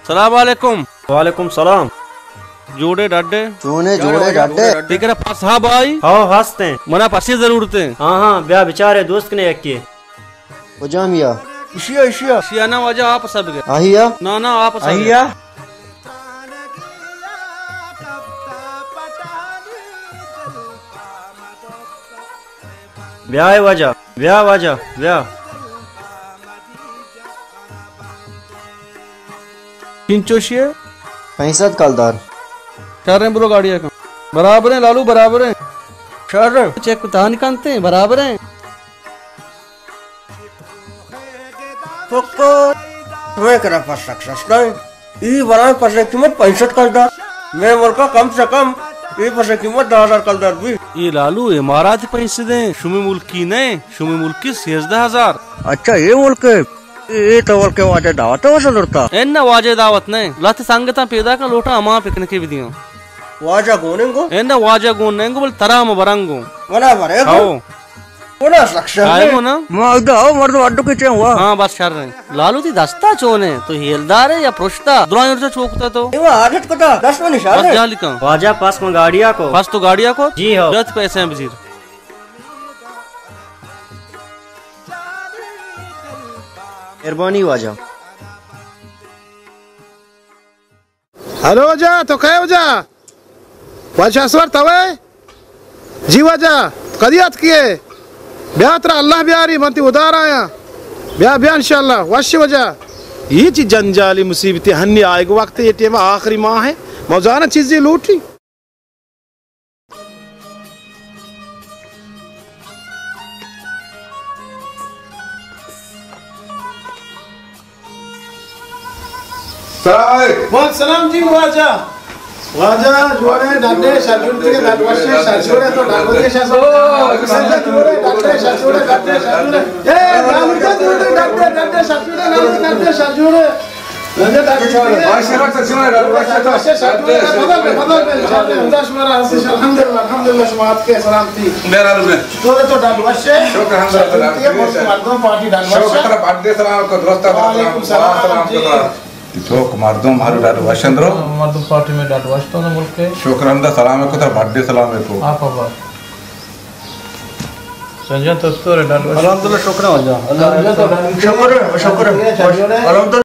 سلام علیکم۔ وعلیکم سلام۔ جوڑے ڈڈے؟ چونے جوڑے ڈڈے؟ تئی کرا پس ہا بھائی؟ ہاؤ، ہستیں۔ منا پسے ضرورت ہے۔ ہاں ہاں، بیا بچارے دوست کنے یکی۔ کجام یا؟ اشیا، اشیا۔ اشیا نا واجہ، آپ سب گئے۔ آہیا؟ نا نا، آپ سب گئے۔ آہیا؟ بیا اے واجہ، بیا واجہ، بیا۔ چنچوشی ہے؟ پینسد کلدار۔ شر ہیں، برو گاڑی کن۔ برابر ہیں لالو، برابر ہیں۔ شر ہیں۔ چیک تہا نکنتے، برابر ہیں۔ پکو، میں کرا پس سکسس نہیں۔ ای برائے پسے قیمت پینسد کلدار۔ میں ملکا کم سے کم ای پسے قیمت دہ ہزار کلدار بی۔ ای لالو، اماراتی پینسد ہیں، شمی ملکی نہیں، شمی ملکی سیزدہ ہزار۔ اچھا، اے ملک ہے؟ اے تو ملک واجہ دعوت ہے، وسا درتا؟ اے نہ، واجہ دعوت نہیں، لاتی سنگتاں پیدا کن، لوٹا ہما پکنکے بدیاں۔ واجہ گوننگو؟ اے نہ، واجہ گون ننگو، بل ترا ہم برنگو۔ ولا برے گو؟ ہاؤ۔ ولا سکشن آئے گو نا؟ ما ادا ہو مردم اڈو کے چے ہوا؟ ہاں، بس شر ہیں۔ لالو، تئی دستا چون ہے؟ تو ہیلدار ہے یا پرشتا؟ درائیں ارجا چوکتا تو؟ ایوا عادت کتا، دست میں نشان بس ہے۔ جالی کن۔ واجہ پس من گاڑیا کو۔ پس تو گاڑیا کو؟ جی ہو۔ جت پیسے ہیں بزیر۔ مہربانی واجہ۔ ہلو واجہ، تو کئے واجہ؟ واجہ شاسوار توئے؟ جی واجہ، کدی اتکئے؟ بیا ترا اللہ بیاری، من تئی ودار آیاں۔ بیا، بیا انشاءاللہ، وش واجہ۔ اے چی جنجالی مصیبتے ہنی آئیگ وقت، اے ٹیم آخری ماہ ہے۔ ما زاناں چیزے لوٹی۔ سلام علیکم۔ وعلیکم سلام جی واجہ۔ واجہ جوڑے ڈڈے شجوڑ کے ڈڈ وشے شجوڑے تو ڈڈ وشے شجوڑے۔ سجا جوڑے ڈڈے شجوڑے ڈڈے شجوڑے۔ اے نام کے جوڑے ڈڈے ڈڈے شجوڑے، نام کے ڈڈے شجوڑے۔ الحمدللہ، الحمدللہ، شما اتکے سلامتی۔ میرا رومے۔ تو تو ڈڈ وشے۔ شکر الحمدللہ۔ مردم پارٹی ڈڈ وشے۔ شکر، بڈے سلام کو دوست۔ وعلیکم سلام جی۔ تو مردم ہر ڈڈ وشندرو۔ مردم پارٹی میں ڈڈ وشتوں ملک کے۔ شکر الحمدللہ، سلام کو تر بڈے سلام کو۔ آپ ابا۔ سنجن تو تو ڈڈ وش۔ الحمدللہ، شکر واجہ۔ شکر، شکر۔ الحمدللہ۔